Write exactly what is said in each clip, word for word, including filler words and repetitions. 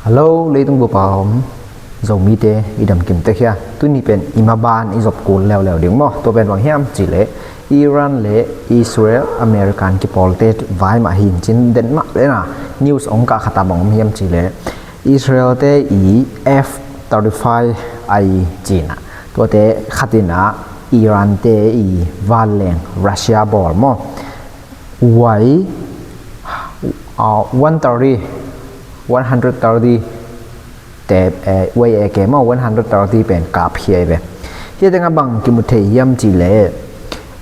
Hello, leitung bup a om Zomite i dam kim tek hia? Tuni pen i maban i zop kul leuleu ding maw? Tua pen bang hiam cih leh Iran le Israel American kipawlte vai mah hi in cin den mah lena news ong kah khat ah bang om hiam cih leh Israel te i F thirty-five a i cina tuate khat ina Iran te i vanleng Russia bawl maw? Y, uh, one thirty, one hundred thirty te, eh, Y A K maw, one hundred thirty pen kap hi ai ve. Hia tengah bang kimu thei hiam cih leh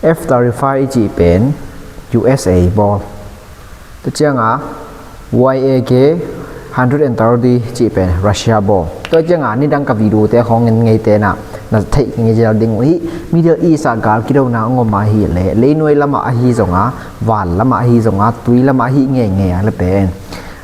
F thirty-five i cih pen U S A bawl. Tua cianga Y A K hundred and thirty cih pen Russia bawl. Tua cianga nidang ka video te khawng en ngei tena na theih ngei zel ding uh hi. Middle East ah gal kidona ngom ahi leh leinuai lamah ahi zonga, van lamah ahi zonga, tui lamah ahi ngeingei a le pen,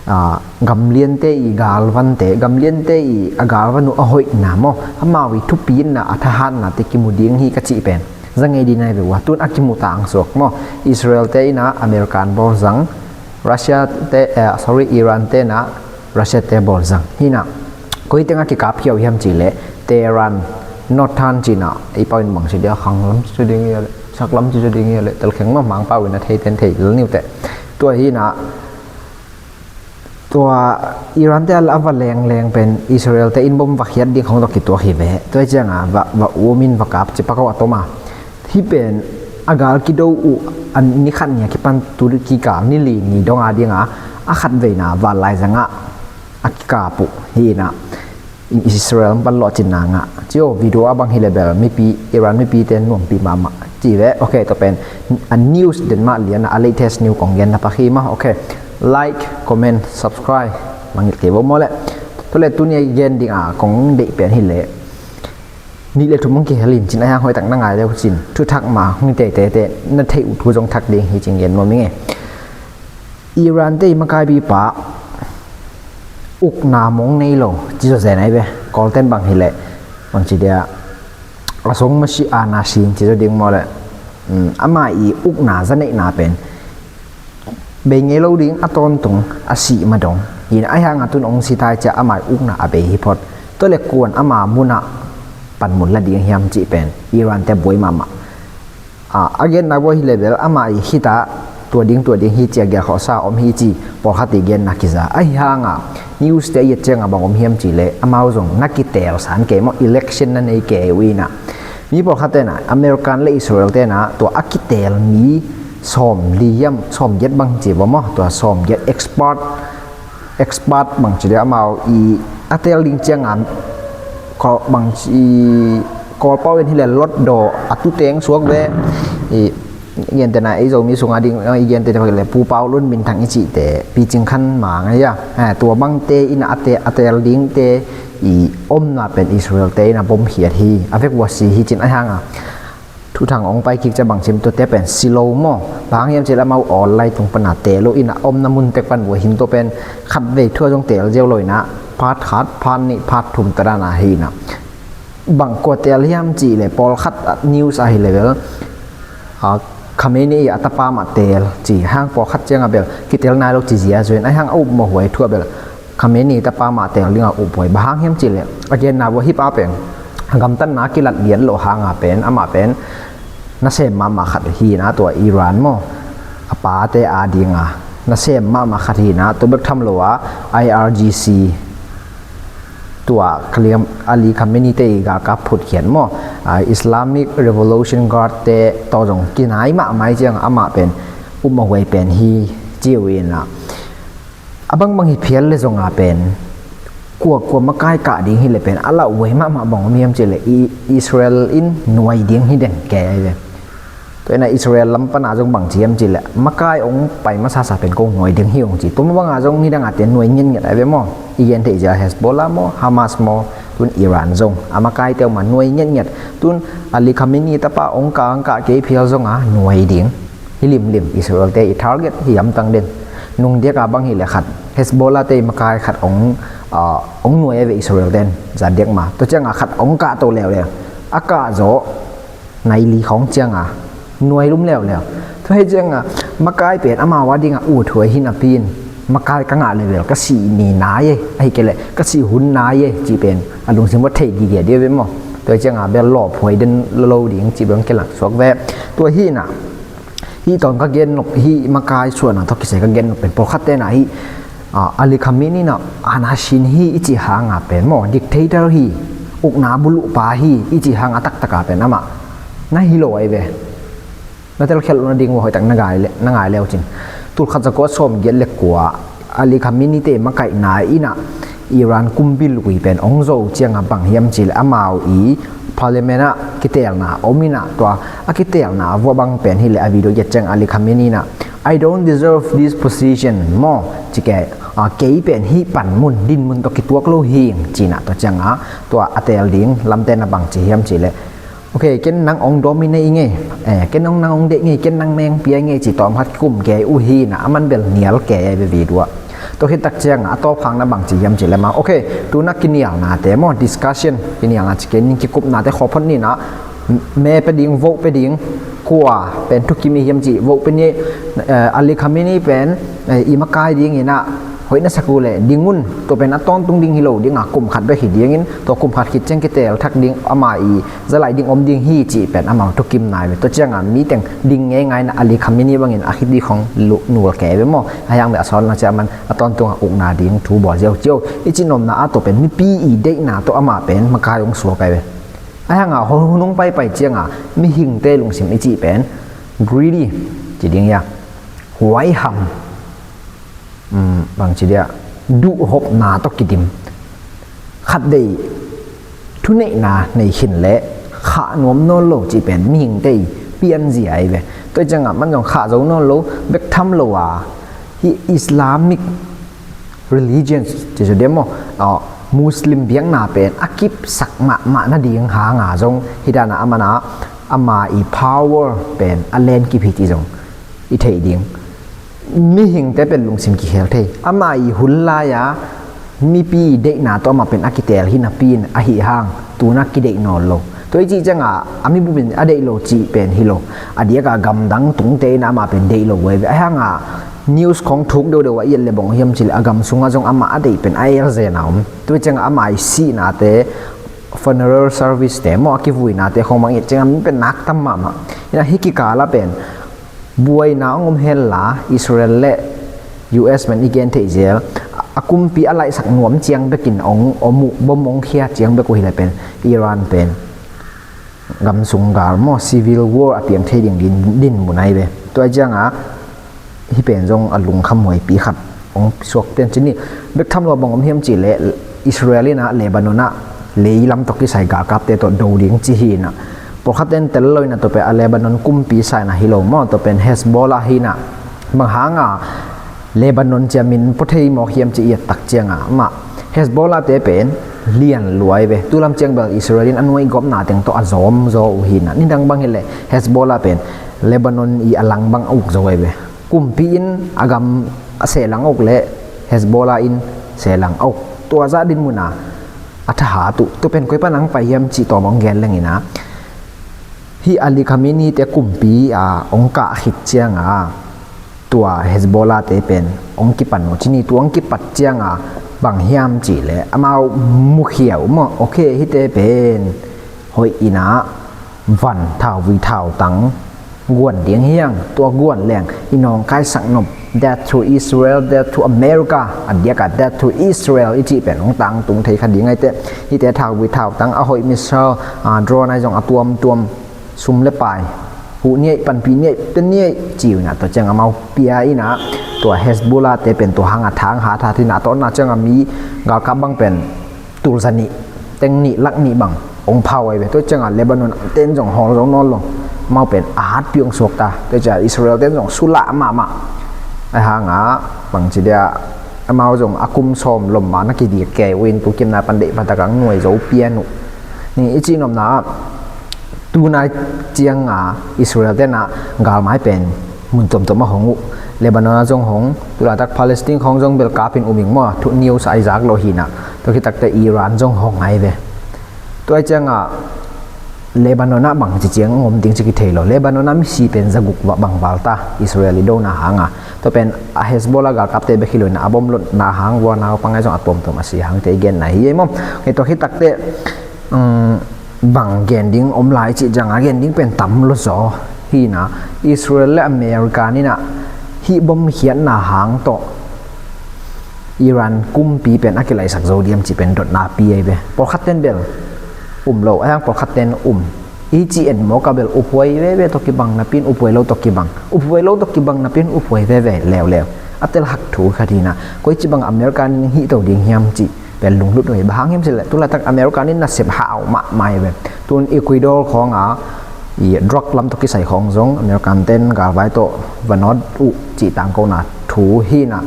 ah, gamliante i galvante, gamliante i a galvan uh a hoihna maw, amau i thupina a thahatnate kimu ding hi ka cih pen za ngei ding nai ve ua, tun a kimu tangsuak maw? Israel te ina American bawl zang, Russia te, eh, sorry, Iran te ina Russia te bawl zang hina. Koi tengah kikap hiau hiam cih leh Tehran, Northern cina i pau in bang ci dia, khang lam ci ding ia le, sak lam ci ding ia le, telkheng maw, Mangpau in a thei ten thei lel niu te. Tua hina tua Iran te a va lengleng pen Israel te in bom va khiat ding khong dok kituak hi ve. Tua cianga va, va um in va kap ci pakau a toma. Hi pen a gal kido uh a ni khat nia kipan tu kikal ni li ni donga dinga a khat veina vanlai zanga a kikap uh hina. Israel pan lawh cinna ngah. Cio video a bang hi le bel mipi, Iran mipi te nuampi mahmah ci ve. Ok, tua pen a news den mah lian a latest news kong gen na pakhi mah. Ok, like, comment, subscribe mangit kei bo maw le. Tua le tuni a i gen ding a kong deih pen hi le nih le thum hong kihel in cin a hiang hoih tak na ngai le uh cin thuthak ma hong teitei te na theih uh thu zong thak ding hi cin gen nuam ing e. Iran te i makaipipa ukna mong nei lo ci zawzen ai ve. Kawlten bang hi leh bang ci dia a song masi a na sin ci zaw ding maw le. Ama i ukna za neihna pen bei ngei lo ding a tawntung a sih ma dong hi na a hiang a tun ong si tai cia ama i ukna a bei hi phot. Tua le kuan ama muna panmun la ding hiam cih pen Iran te buai mahmah. A genna bua hi le bel ama i khita tua ding tua ding hi cia gial khawhsa om hi ci pawlkhat i genna kiza. Ahi hanga news te a iat cianga bang om hiam ci le amau zong na kitel san kei maw, election na nei kei uh ina. Mi pawlkhat tena American le Israel tena tua a kitel mi sawm liam sawm giat bang ci bua maw, tua sawm giat expert expert bang ci dia amau i a tel ding cianga bang ci Kawlpau in hi le lot daw a tuteng suak ve. I gentena ei Zomi sunga ding i gente te le Pu Pau Lun Min Thang i cihte picing khan mang a ia tua bangte ina a tel dingte i omna pen Israel te ina bom khiat hi a vek vua si hi cin a hanga. Thuthang ong pai kik ca bang sim tuate pen si lo maw? Bang hiam cil amau online tung pana tel uh ina omna mun tek pan vua hin tua pen khat vei thua zong tel ziau lo ina phat khat phat nih phat thum ta dana hi ina. Bang kua tel hiam ci le pawlkhat news ahi level Khamenei a tapa mah tel ci hang pawlkhat cianga bel kitel nai lo ci zia zuin a hang a up mawhuai thua bel Khamenei tapa mah tel dinga uphuai bang hang hiam ci le a genna vua hi pa pen a gamtatna a kilat lian loh hanga pen amah pen nasem mahmah khat hina tua Iran maw a pate a dinga nasem mahmah khat hina tua bek tham lo a I R G C tua Ali Khamenei te i galkap phutkhiat maw Islamic Revolution Guard te tawh zong kinai mahmah cianga amah pen upmawhuai pen hi ciu ina. A bangbang hi phial le zonga pen kua kua makai kah ding hi le pen a lauhuai mahmah bang om hiam ci le Israel in nuai ding hi den kei ai ve. Tua ina Israel lam pana zong bang ci hiam ci le makai ong pai masasa pen ko nuai ding hi ong ci tua ma banga zong nidanga te nuai ngiatngiat ai ve maw? I gen theih zia Hezbollah maw Hamas maw tun Iran zong a makai teu ma nuai ngiatngiat tun Ali Khamenei tapa ong kah ong kah kei phial zonga nuai ding. Hi limlim Israel te i target hi amtang den. Nung diaka bang hi le khat Hezbollah te i makai khat ong ong nuai ai ve Israel ten zan diak ma tua cianga khat ong kah to leuleu a kah zawh nai li khawng cianga nuai lum leuleu. Tua hi cianga makai pen amau a dinga uthuai hi napi in makai ka ngah level, ka sih ni nai e, ahi kei leh ka sih hun nai e cih pen a lungsim va thei gige ding ve maw. Tua ciangah bel lawphuai den lo ding cih bel hong kilang suak ve. Tua hi inah, hih tawm ka gen nop, hih makai suahna tawh kisai ka gen nop pen pawlkhat tenah hih, ah, Ali Khamenei inah ana sin hi i cih hangah pen maw, dictator hi, ukna buluhpa hi i cih hangah taktakah pen amah na hi lo ahi ve. Na telkhial uh nading uh hoihtak na ngai le, na ngai le uh cin. Tulkhat zakua sawmgiat le kua Ali Khamenei te makaihna inah Iran kumpi lui pen hong zo ciangah bang hiam cih leh amau i parliament ah kiteelna om inah tua a kiteelna vua bang pen hi leh a video giat ciangah Ali Khamenei inah, "I don't deserve this position," maw, ci kei, ah, kei pen hih panmun dinmun tawh kituak lo hing ci inah tua ciangah tua a teel ding lamte na bang ci hiam cih leh, "Ok, ken nang hong dominate i ngei, eh, ken hong nang hong deih ngei, ken nang meng pia i ngei," ci tawm khat kikum kei uh hi inah, aman bel nial kei a ve video ah. Tua khit tak ciangah a tawp khak na bang ci hiam cih leh amau, ok, tu na kinialnate maw, discussion, kinialna ci kei ning, kikupnate khawphot ni inah, me pe ding, vote pe ding, kua pen thukim i hiam cih vote pe ni, eh, Ali Khamenei pen, eh, i makai ding inah hoih na sak uh leh ding un, tua pen a tawntung ding hi lo ding a, kum khat bek hi dingin, tua kum khat khit ciang kiteel thak ding, ama i zalai ding om ding hi cih pen amau thukim nai ve. Tua ciangah mi teng ding ngeingai inah Ali Khamenei bangin a khit ding khong lu-, nul kei ve maw. A hiang ve a sawl na ciah man a tawntungah ukna ding thu bawl ziau cio. I cih nopna ah tua pen mipi i deihna tawh amah pen makai hong suak ahi ve. A hiangah hun hong paipai ciangah mihingte lungsim i cih pen greedy ci ding hia, huaiham, um, bang ci dia, duhhopna tawh kidim, khat deih thuneihna nei khin leh khah nuam nawn lo cih pen mihingte i pianzia ahi ve. Tua ciangah man zong khah zo nawn lo, bek tham lo a, hih Islamic religion ci zo dia maw, ah, Muslim biakna pen a kipsak mahmah nading hanga zong hih danah aman ah ama i power pen a len kip hi cih zong i theih ding. Mihingte pen lungsim kikhel thei. Ama i hun lai-a mipi deihna tawh amah pen a kiteel hi napi in ahi hang tu-in a kideih nawn lo. Tua i cih ciangah a mibup in a deih lo cih pen hi lo. A diakah gamdang tungte in amah pen deih lo uh ahi ve. Ahi hangah news khong thuk deuhdeuh a i et leh bang hiam cih leh a gam sungah zong amah a deih pen a elzen a om. Tua i ciangah ama i sihnate, funeral service te maw, a kivuinate khong bang i et ciangah mi pen nak tam mahmah. Inah hih kikal ah pen buaina hong om henla, Israel le U S pen i gen theih zel, a kumpi a laihsak nuam ciang bekin hong om uh, bom hong khia ciang bek uh hi leh pen Iran pen gam sung gal maw, civil war a piang thei ding din, dinmun ahi ve. Tua ciangah hih pen zong a lungkhamhuaipi khat hong suak ten ci ni. Bek tham lo bang om hiam cih leh Israel inah Lebanon ah lei lam tawh kisai galkapte tawh do ding ci hi inah, pawlkhat ten tel lo inah tua pen a Lebanon kumpi sa inah hi lo maw, tua pen Hezbollah hi inah. Bang hanga Lebanon ci a min pua thei mawk hiam ci i et tak ciangah amah Hezbollah te pen lian lua ahi ve. Tulam ciang bel Israel in a nuai gawpna teng tawh a zawm zaw uh hi inah, nidang bang hi leh Hezbollah pen Lebanon i a lang bang a uk zo ahi ve. Kumpi in a gam a selang a uk leh Hezbollah in selang a uk. Tua zah dinmun ah a thahat uh. Tua pen koi pan hong pai hiam cih tawm hong gen leng inah, hih Ali Khamenei te kumpi a hong kah khit ciangah tua Hezbollah te pen hong kipan uh ci ni. Tua hong kipat ciangah bang hiam cih leh amau mukhia uh maw, ok, hihte pen hoih inah van, thauvui thautang guan ding hi hang. Tua guan leng i nawngkaisak nop, "Death to Israel, death to America," a diakah "Death to Israel" i cih pen hong tangtung thei kha ding ahi teh. Hihte thauvui thautang, a hoih missile, a, drone ahi zong a tuamtuam, sum le pai, huh niaih, panpih niaih, te niaih ci uh inah, tua ciangah amau pia inah, tua Hezbollah te pen tua hangah thang hathat inah, a tawpna ciangah mi galkap bang pen tulza nih teng, nih lak nih bang hong phau ahi ve. Tua ciangah Lebanon ten zong hawl zo nawn lo. Amau pen a hatpih hong suak ta. Tua ciangah Israel ten zong sulah mahmah. Ahi hangah bang ci dia, amau zong a kum sawm lom ma na kidik kei uh in, tu kim nai pan deih phatak ang nuai zo pian uh. Ni i cih nopna ah, tu nai ciangah Israel tenah galmai pen mun tuamtuam a hong uh. Lebanon ah zong hong, tu laitak Palestine khong zong bel kap in um ing maw, thu news ah i zak loh hi inah. Tua khit tak teh Iran zong hong ahi ve. Tua ciangah Lebanon ah bang ci ciang om ding ci kithei lo. Lebanon ah misi pen zaguk bang val ta, Israel i dona hanga. Tua pen a Hezbollah galkapte bek hi lo in a bom lotna hang vua naupang ahi zong a tuamtuam a si hangte i genna hi ei maw. Hei tua hi takte bang gen ding om lai cih cianga gen ding pen tam lo zaw hi na. Israel le America in ah hih bom khiatna hang tawh Iran kumpi pen a kilaisak zo diam cih pen dotna pi ei ve. Pawlkhat ten bel um lo, a hiang pawlkhat ten um. I ci en mawk a bel uphuai veve tawh kibang napi in uphuai lo tawh kibang, uphuai lo tawh kibang napi in uphuai veve leuleu. A telhak thu khat hi na. Koi ci bang America in hih to ding hiam cih pen lunglut uh hi. Bang hang hiam cih leh tulaitak America in nasep hau mahmah hi ve. Tun Ecuador khawng a i drug lam tawh kisai khawng zong American ten galvai tawh va nawt uh cih tangkona thu hi na.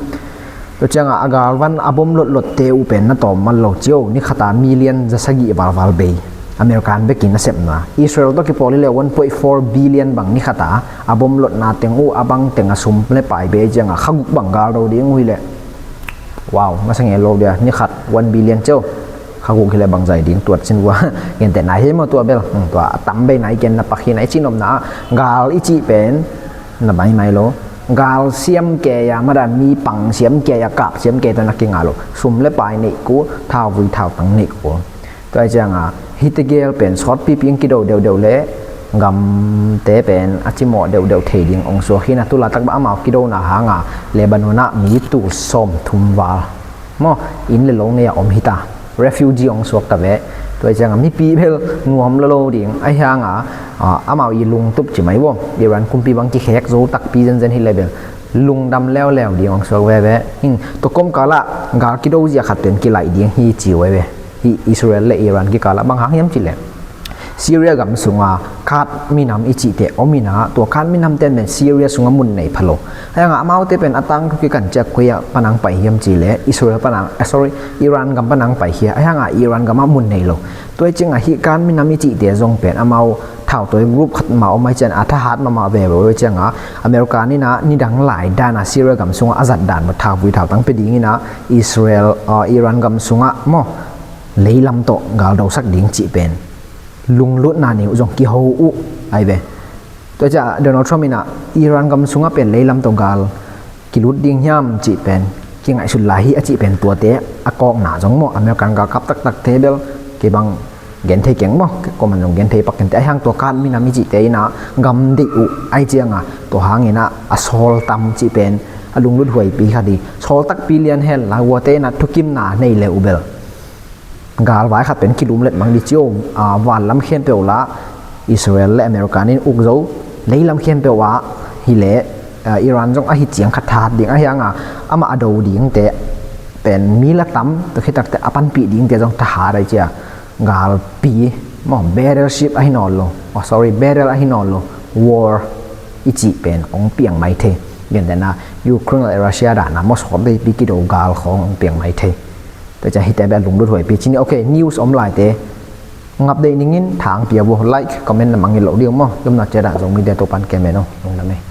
Tua cianga a galvan a bom lotlotte uh pen na tawm man lo cio, ni khata million za sagih valval bei American bekin a sepna. Israel tawh kipawl hi le one point four billion bang ni khata a bom lotna teng uh a bang teng a sum le pai bei cianga kha guk bang gal do ding uh hi le. Wow, masa ngel lo dia, ni khat one billion cio. Kha guk hi le bang zai ding tuat sin vua. Gentehna hi maw tua bel. Hmm, tua a tam bei na i gen na pak hi na i cin omna ah gal i cih pen na maimai lo. Gal siam kei a mada mi pang siam kei a kap siam kei tawh na kinga lo. Sum le pai neih kul, thau vui thau tang neih kul. Tua hi cianga hih tegel pen sawt pipi in kido deuhdeuh le gamte pen a cimawh deuhdeuh thei ding ong suak hi na. Tulaitak bang amau kidona hanga Lebanon ah mi tul sawm thum val maw inn le lo nei a om hi ta. Refugee ong suak ta ve. Tua hi cianga mipi bel nuam lo lo ding a hianga amau i lungtup ci mai vua. Iran kumpi bang kikhek zo takpi zenzen hi le bel lungdam leuleu ding ong suak veve. Hing tua kawmkal ah gal kido zia khat pen kilaih ding hi ci uh ei ve. Hih Israel le Iran kikal ah bang hang hiam cih leh Syria gam sunga Kurd minam i cihte om in ah tua Kurd minamte pen Syria sunga mun nei pha lo. A hianga amaute pen a tangthu kikan ciak koi ah panang pai hiam cih leh Israel panang, eh, sorry, Iran gam panang pai hi a. A hianga Iran gam ah mun nei lo. Tua hi cianga hih Kurd minam i cihte zong pen amau thautawi group khat mah om a hi cianga a thahat mahmah veve uh hi cianga America in ah nidang lai dana Syria gam sunga a zat dan maw thau vui thau tang pia ding in ah Israel, ah, Iran gam sungah maw leilam tawh galdosak ding cih pen lunglutna nei uh zong kiho uh ahi ve. Tua ciah Donald Trump in ah Iran gam sungah pen leilam tawh gal kilut ding hiam cih pen kingaihsut lai hi a cih pen tuate a kawkna zong maw American galkap taktakte bel kei bang genthei keng maw, kei kuaman zong genthei pak kente a hiang tua Kurd minam i cihte in ah gam deih uh ahi cianga tua hangin ah a sawl tam cih pen a lunglut huaipi khat hi. Sawl takpi lian hen la huate in ah thukimna nei le uh bel galvai khat pen kilum let mang di cio, a, vanlam khempeuh la Israel le America in uk zo, leilam khempeuh ah hi le, a, Iran zong ahi ciang khat thahat ding a hianga amah a do dingte pen mi la tam tua khitakte a panpih dingte zong thahat ahi cia galpi maw battleship ahi nawn lo, oh, sorry, battle ahi nawn lo, war i cih pen ong piang mai thei. Gentehna Ukraine le Russia dana maw sawt deipi kido gal khawng ong piang mai thei. Tua ciah hihte bel lunglut huaipi cini. Ok, news om laite ngap deih ningin thang pia vo, like, comment na mangngilh loh ding maw. Zumna ciah dah Zomite Topan kemen o. Lungdam ei.